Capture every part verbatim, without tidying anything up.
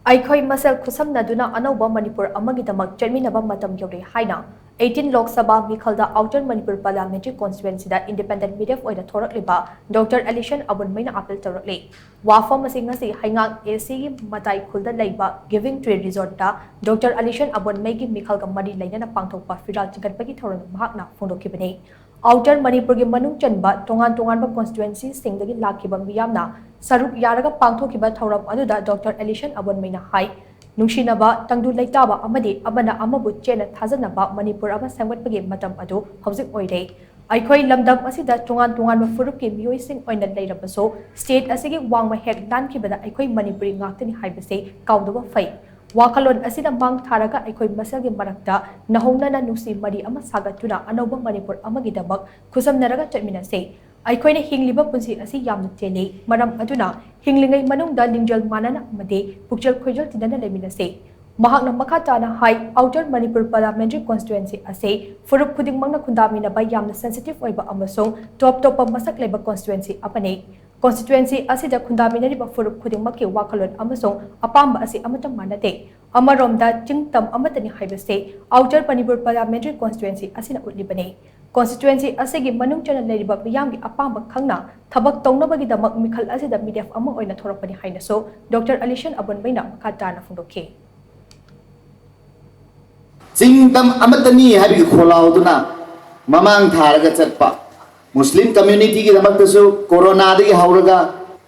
ꯑꯩꯈꯣꯏ ꯃꯁꯦꯜ ꯈꯨꯠꯁꯝꯅꯗꯨꯅ ꯑꯅꯧꯕ ꯃꯅꯤꯄꯨꯔ ꯑꯃꯒꯤꯗꯃꯛ ꯆꯦꯟꯃꯤꯟꯅꯕ ꯃꯇꯝ ꯌꯧꯔꯦ ꯍꯥꯏꯅ eighteen Lok Sabha ꯃꯤꯈꯜꯗ Outer Manipur Parliamentary Constituencyꯗ Independent MIDEF ꯑꯣꯏꯅ ꯊꯣꯔꯛꯂꯤꯕ ꯗꯣꯛꯇꯔ ꯑꯦꯂꯤꯁꯟ ꯑꯕꯨꯟꯃꯩꯅ ꯑꯥꯄꯤꯜ ꯇꯧꯔꯛꯂꯤ꯫ ꯋꯥꯐꯝ ꯑꯁꯤ ꯉꯁꯤ ꯍꯩꯉꯥꯡ ACꯒꯤ ꯃꯇꯥꯏ ꯈꯨꯜꯗ ꯂꯩꯕ Giving Tree Resortꯇ ꯗꯣꯛꯇꯔ ꯑꯂꯤꯁꯟ ꯑꯕꯣꯟꯃꯩꯒꯤ ꯃꯤꯈꯜꯒ ꯃꯔꯤ ꯂꯩꯅꯅ ꯄꯥꯡꯊꯣꯛꯄ ꯐꯤꯔꯥꯜ ꯆꯤꯡꯈꯠꯄꯒꯤ ꯊꯧꯔꯝꯗ ꯃꯍꯥꯛꯅ ꯐꯣꯡꯗꯣꯛꯈꯤꯕꯅꯤ꯫ Outer ꯃꯅꯤꯄꯨꯔꯒꯤ ꯃꯅꯨꯡ ꯆꯟꯕ ꯇꯣꯉꯥꯟ ꯇꯣꯉꯥꯟꯕ constituencyꯁꯤꯡꯗꯒꯤ ꯂꯥꯛꯈꯤꯕ ꯃꯤꯌꯥꯝꯅ ꯁꯔꯨꯛ ꯌꯥꯔꯒ ꯄꯥꯡꯊꯣꯛꯈꯤꯕ ꯊꯧꯔꯝ ꯑꯗꯨꯗ ꯗꯣꯛꯇꯔ ꯑꯦꯂꯤꯁꯟ ꯑꯕꯣꯟꯃꯩꯅ ꯍꯥꯏ, ꯅꯨꯡꯁꯤꯅꯕ, ꯇꯪꯗꯨ ꯂꯩꯇꯥꯕ ꯑꯃꯗꯤ ꯑꯃꯅ ꯑꯃꯕꯨ ꯆꯦꯠꯅ ꯊꯥꯖꯅꯕ ꯃꯅꯤꯄꯨꯔ ꯑꯃ ꯁꯦꯝꯒꯠꯄꯒꯤ ꯃꯇꯝ ꯑꯗꯨ ꯍꯧꯖꯤꯛ ꯑꯣꯏꯔꯦ꯫ ꯑꯩꯈꯣꯏ ꯂꯝꯗꯝ ꯑꯁꯤꯗ ꯇꯣꯉꯥꯟ ꯇꯣꯉꯥꯟꯕ ꯐꯨꯔꯨꯞꯀꯤ ꯃꯤꯑꯣꯏꯁꯤꯡ ꯑꯣꯏꯅ ꯂꯩꯔꯕꯁꯨ, state ꯑꯁꯤꯒꯤ ꯋꯥꯡꯃ ꯍꯦꯛ ꯂꯥꯟꯈꯤꯕꯗ ꯑꯩꯈꯣꯏ ꯃꯅꯤꯄꯨꯔꯤ ꯉꯥꯛꯇꯅꯤ ꯍꯥꯏꯕꯁꯤ ꯀꯥꯎꯗꯕ ꯐꯩ꯫ ꯋꯥꯈꯜꯂꯣꯟ ꯑꯁꯤꯗ ꯃꯥꯡ ꯊꯥꯔꯒ ꯑꯩꯈꯣꯏ ꯃꯁꯦꯜꯒꯤ ꯃꯔꯛꯇ ꯅꯧꯍꯧꯅꯅ ꯅꯨꯡꯁꯤ ꯃꯔꯤ ꯑꯃ ꯁꯥꯒꯠꯇꯨꯅ ꯑꯅꯧꯕ ꯃꯅꯤꯄꯨꯔ ꯑꯃꯒꯤꯗꯃꯛ ꯈꯨꯠꯁꯝꯅꯔꯒ ꯆꯠꯃꯤꯟꯅꯁꯤ꯫ ꯑꯩꯈꯣꯏꯅ ꯍꯤꯡꯂꯤꯕ ꯄꯨꯟꯁꯤ ꯑꯁꯤ ꯌꯥꯝꯅ ꯇꯦꯜꯂꯤ꯫ ꯃꯔꯝ ꯑꯗꯨꯅ ꯍꯤꯡꯂꯤꯉꯩ ꯃꯅꯨꯡꯗ ꯂꯤꯡꯖꯦꯜ ꯃꯥꯟꯅꯅ ꯑꯃꯗꯤ ꯄꯨꯛꯆꯦꯜ ꯈꯣꯏꯖꯦꯜ ꯇꯤꯟꯅꯅ ꯂꯩꯃꯤꯟꯅꯁꯤ꯫ ꯃꯍꯥꯛꯅ ꯃꯈꯥ ꯇꯥꯅ ꯍꯥꯏ, Outer Manipur Parliamentary Constituency ꯑꯁꯤ ꯐꯨꯔꯨꯞ ꯈꯨꯗꯤꯡꯃꯛꯅ ꯈꯨꯟꯗꯥꯃꯤꯟꯅꯕ ꯌꯥꯝꯅ sensitive ꯑꯣꯏꯕ ꯑꯃꯁꯨꯡ ꯇꯣꯞ ꯇꯣꯞꯄ ꯃꯁꯛ ꯂꯩꯕ constituency ꯑꯃꯅꯤ꯫ Constituency ꯑꯁꯤꯗ ꯈꯨꯟꯗꯥꯃꯤꯟꯅꯔꯤꯕ ꯐꯨꯔꯨꯞ ꯈꯨꯗꯤꯡꯃꯛꯀꯤ ꯋꯥꯈꯜꯂꯣꯟ ꯑꯃꯁꯨꯡ ꯑꯄꯥꯝꯕ ꯑꯁꯤ ꯑꯃꯠꯇ ꯃꯥꯟꯅꯗꯦ꯫ ꯑꯃꯔꯣꯝꯗ ꯆꯤꯡꯇꯝ ꯑꯃꯠꯇꯅꯤ ꯍꯥꯏꯕꯁꯤ Outer Manipur Parliamentary Constituency ꯑꯁꯤꯅ ꯎꯠꯂꯤꯕꯅꯤ꯫ Constituency ꯑꯁꯤꯒꯤ ꯃꯅꯨꯡ ꯆꯟꯅ ꯂꯩꯔꯤꯕ ꯃꯤꯌꯥꯝꯒꯤ ꯑꯄꯥꯝꯕ ꯈꯪꯅ ꯊꯕꯛ ꯇꯧꯅꯕꯒꯤꯗꯃꯛ ꯃꯤꯈꯜ ꯑꯁꯤꯗ MIDEF ꯑꯃ ꯑꯣꯏꯅ ꯊꯣꯔꯛꯄꯅꯤ ꯍꯥꯏꯅꯁꯨ ꯗꯣꯛꯇꯔ ꯑꯂꯤꯁꯟ ꯑꯕꯨꯟꯕꯩꯅ ꯃꯈꯥ ꯇꯥꯅ ꯐꯣꯡꯗꯣꯛꯈꯤ꯫ ꯆꯤꯡ ꯇꯝ ꯑꯃꯠꯇꯅꯤ ꯍꯥꯏꯕꯒꯤ ꯈꯣꯜꯂꯥꯎꯗꯨꯅ ꯃꯃꯥꯡ ꯊꯥꯔꯒ ꯆꯠꯄ ꯃꯨꯁꯂꯤꯝ communityꯒꯤꯗꯃꯛꯇꯁꯨ ꯀꯣꯔꯣꯅꯥꯗꯒꯤ ꯍꯧꯔꯒ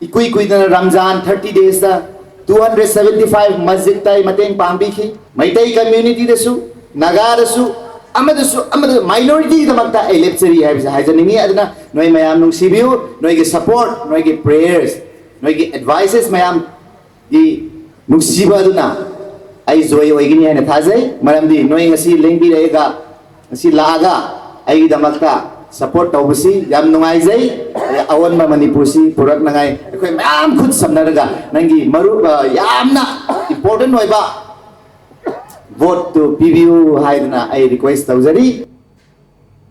ꯏꯀꯨꯏ ꯀꯨꯏꯗꯅ Ramzan thirty daysꯇ two hundred seventy five ꯃꯁꯖꯤꯗꯇ ꯑꯩ ꯃꯇꯦꯡ ꯄꯥꯡꯕꯤꯈꯤ꯫ ꯃꯩꯇꯩ communityꯗꯁꯨ, ꯅꯥꯒꯥꯗꯁꯨ, ꯑꯃꯗꯁꯨ ꯑꯃꯗ minorityꯒꯤꯗꯃꯛꯇ ꯑꯩ ꯂꯦꯞꯆꯔꯤ ꯍꯥꯏꯕꯁꯦ ꯍꯥꯏꯖꯅꯤꯡꯉꯤ꯫ ꯑꯗꯨꯅ ꯅꯣꯏ ꯃꯌꯥꯝ ꯅꯨꯡꯁꯤꯕꯤꯌꯨ, ꯅꯣꯏꯒꯤ support, ꯅꯣꯏꯒꯤ prayers, ꯅꯣꯏꯒꯤ advices ꯃꯌꯥꯝ ꯒꯤ ꯅꯨꯡꯁꯤꯕ ꯑꯗꯨꯅ ꯑꯩ ꯖꯣꯏ ꯑꯣꯏꯒꯅꯤ ꯍꯥꯏꯅ ꯊꯥꯖꯩ꯫ ꯃꯔꯝꯗꯤ ꯅꯣꯏ ꯉꯁꯤ ꯂꯦꯡꯕꯤꯔꯛꯑꯒ ꯉꯁꯤ ꯂꯥꯛꯑꯒ ꯑꯩꯒꯤꯗꯃꯛꯇ support ꯇꯧꯕꯁꯤ ꯌꯥꯝ ꯅꯨꯡꯉꯥꯏꯖꯩ꯫ ꯑꯑꯣꯟꯕ ꯃꯅꯤꯄꯨꯔꯁꯤ ꯄꯨꯔꯛꯅꯉꯥꯏ ꯑꯩꯈꯣꯏ ꯃꯌꯥꯝ ꯈꯨꯠ ꯁꯝꯅꯔꯒ ꯅꯪꯒꯤ ꯃꯔꯨꯞ, ꯑ, ꯌꯥꯝꯅ important ꯑꯣꯏꯕ voteꯇꯨ ꯄꯤꯕꯤꯌꯨ ꯍꯥꯏꯗꯨꯅ ꯑꯩ request ꯇꯧꯖꯔꯤ꯫